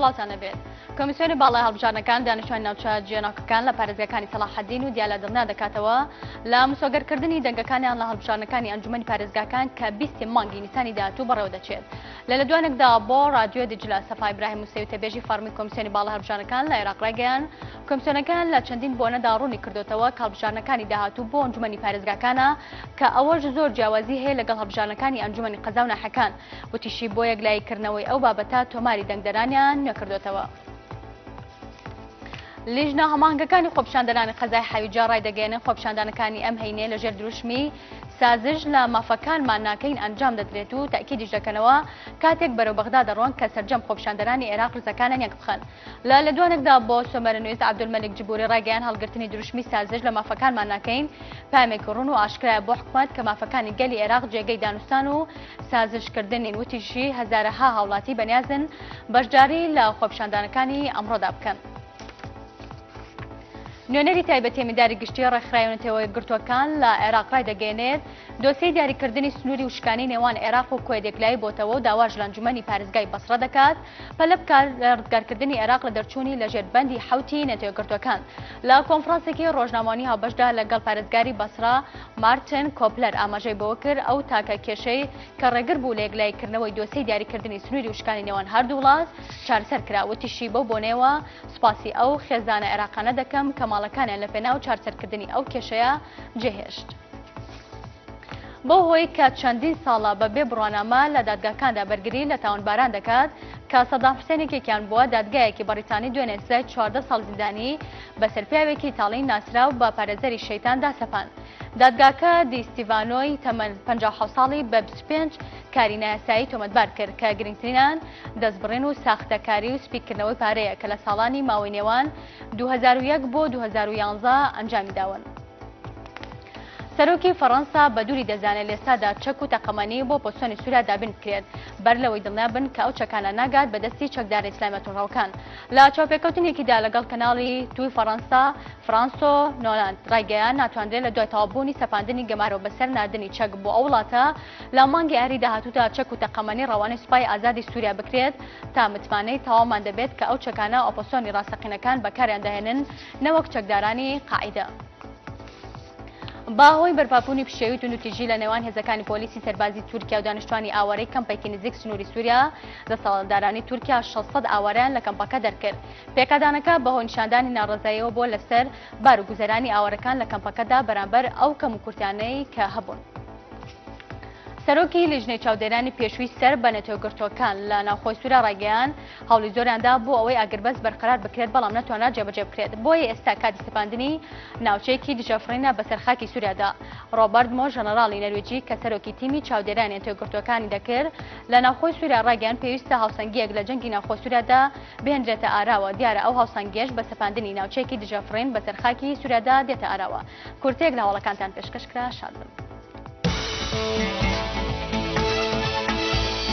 سڵاوتان لەبێت. کۆمیسیۆنی باڵای هەڵبژاردنەکان دانیشتوانی ناوچە جێناکۆکەکان لە پارێزگاکانی سەڵاحەدین و دیالە دڵنیا دەکاتەوە لە مسۆگەرکردنی دەنگەکانیان لە هەڵبژاردنەکانی ئەنجومەنی پارێزگاکان کە 20 مانگی نیسانی داهاتوو بەڕێوە دەچێت. لە لێدوانێکدا بۆ ڕادیۆ دیجلە سەفا ئیبراهیم موسەوی وتەبێژی فەڕمی کۆمیسیۆنی باڵای هەڵبژاردنەکان لە عێراق ڕایگەیاند کۆمیسیۆنەکەیان لە چەندین بۆنەدا ڕوونی کردۆتەوە کە هەڵبژاردنەکانی داهاتوو بۆ ئەنجومەنی پارێزگاکانە کە ئەوەش زۆر جیاوازی هەیە لەگەڵ هەڵبژاردنەکانی ئەنجومەنی قەزا و ناحیەکان. وتیشی بۆ یەکلاییکردنەوەی ئەو بابەتە تۆماری دەنگدەرانیان نوێکردۆتەوە. لیژنە هەماهەنگەکانی خۆپیشاندەرانی قەزای حەویجە ڕایدەگەیەنن خۆپیشاندانەکانی ئەم هەینیە لەژێر دروشمی سازش لە مافەکانمان ناکەین ئەنجام دەدرێت و تەئکیدیش دەکەنەوە کاتێک بەرەو بەغدا دەڕۆن کە سەرجەم خۆپیشاندەرانی عێراق ڕزەکانیان یەکبخەن. لە لێدوانێکدا بۆ سۆمەرنیوز عەبدولمەلیک جبوری ڕایگەیاند هەڵگرتنی دروشمی سازش لە مافەکانمان ناکەین پەیامێکی ڕوون و ئاشکرایە بۆ حکومەت کە مافەکانی گەلی عێراق جێگەی دانوستان و سازشکردن نین وتیشی هەزارەها هاوڵاتی بەنیازن بەشداری لە خۆپیشاندانەکانی ئەمڕۆدا بکەن. نوێنەری تایبەتی ئەمینداری گشتی ڕێکخراوی نەتەوە یەکگرتووەکان لە عێراق ڕایدەگەیەنێت، دۆسیەی دیاریکردنی سنووری وشکانی نێوان عێراق و کوێت یەکلایی بۆتەوە و داواش لە ئەنجومەنی پارێزگای بەسڕە دەکات پەلە بکات لە ڕزگارکردنی عێراق لە دەرچوونی لەژێر بەندی حەوتی نەتەوە یەکگرتووەکان. لە کۆنفرانسێکی ڕۆژنامەوانی هاوبەشدا لەگەڵ پارێزگاری بەسڕە مارتن کۆپلەر ئاماژەی بەوە کرد، ئەو تاکە کێشەی کە ڕێگر بوو لە یەکلاییکردنەوەی دۆسیەی دیاریکردنی سنووری وشکانی نێوان هەردوو وڵات چارەسەر کرا، وتیشی بەو بۆنەیەوە سوپاسی ئەو خێزانە عێراقانە دەکەم کە ماڵەکانیان لەپێناو چارسەرکردنی ئەو کێشەیە جێهێشت. بەو هۆی کە چەندین ساڵە بە بێ بڕوانامە لە دادگاکاندا بەرگری لە تاوانباران دەکات کە سەدام حوسێن یەکێکیان بووە، دادگایەکی بەڕیتانی دوێنێ سزای 14 ساڵ زیندانی بەسەر پیاوێکی ئیتاڵی ناسراو بە پارێزەری شەیتاندا سەپاند. دادگاکە دی ستیڤانۆی تەمەن 57 ساڵی بە 25 کاری نایاسایی تۆمەتبار کرد کە گرنگترینان دەستبڕین و ساختەکاری و سپیکردنەوەی پارەیە کە لە ساڵانی ماوەی نێوان 2001 بۆ 2011 ئەنجامی داون. سەرۆکی فەڕەنسا بە دووری دەزانێت لێستادا چەک و تەقەمەنی بۆ ئۆپۆزسیۆنی سووریا دابین بکرێت بەر لەوەی دڵنیا بن کە ئەو چەکانە ناگات بە دەستی چەکدارە ئیسلامیە توندڕەوەکان. لە چاوپێکەوتنێکیدا لەگەڵ کەناڵی دووی فەڕەنسا فرانسۆ نۆلاند ڕایگەیاند ناتوانرێت لە دوای تەواوبوونی سەپاندنی گەمارۆ بەسەر ناردنی چەک بۆ ئەو وڵاتە لە مانگی ئایاری داهاتوودا چەک و تەقەمەنی ڕەوانەی سوپای ئازادی سووریا بکرێت تا متمانەی تەواومان دەبێت کە ئەو چەکانە ئۆپۆزسیۆنی ڕاستەقینەکان بەکاریان دەهێنن نەوەک چەکدارانی قاعیدە. بەهۆی بەرپابوونی پشێوی توندوتیژی لە نێوان هێزەکانی پۆلیسی سەربازی تورکیا و دانیشتوانی ئاوارەی کەمپێکی نزیک سنووری سووریا، دەسەڵاتدارانی تورکیا 600 ئاوارەیان لە کەمپەکە دەرکرد. پێکدادانەکە بەهۆی نیشاندانی ناڕەزاییەوە بووە لەسەر بار و گوزەرانی ئاوارەکان لە کەمپەکەدا بەرامبەر ئەو کەموکورتیانەی کە هەبوون. سەرۆکی لیژنەی چاودێرانی پێشووی سەر بە نەتەوەیەکگرتووەکان لە ناوخۆی سووریا ڕایگەیاند، هەوڵی زۆریان دا بۆ ئەوەی ئاگربەست بەرقەرار بکرێت، بەڵام نەتوانرا جێبەجێ بکرێت، بۆیە ئێستا کاتی سەپاندنی ناوچەیەکی دژەفڕینە بەسەر خاکی سووریادا. ڕۆبەرت مۆ ژەنەراڵی نەرویجی کە سەرۆکی تیمی چاودێرانی نەتەوەیەکگرتووەکانی دەکرد لە ناوخۆی سووریا ڕایگەیاند، پێویستە هاوسەنگییەک لە جەنگی ناوخۆی سووریادا بهێنرێتە ئاراوە، دیارە ئەو هاوسەنگییەش بە سەپاندنی ناوچەیەکی دژەفڕین بەسەر خاکی سووریادا دێتە ئاراوە. کورتەیەک لە هەواڵەکانتان پێشکەش کرا، شاد بن.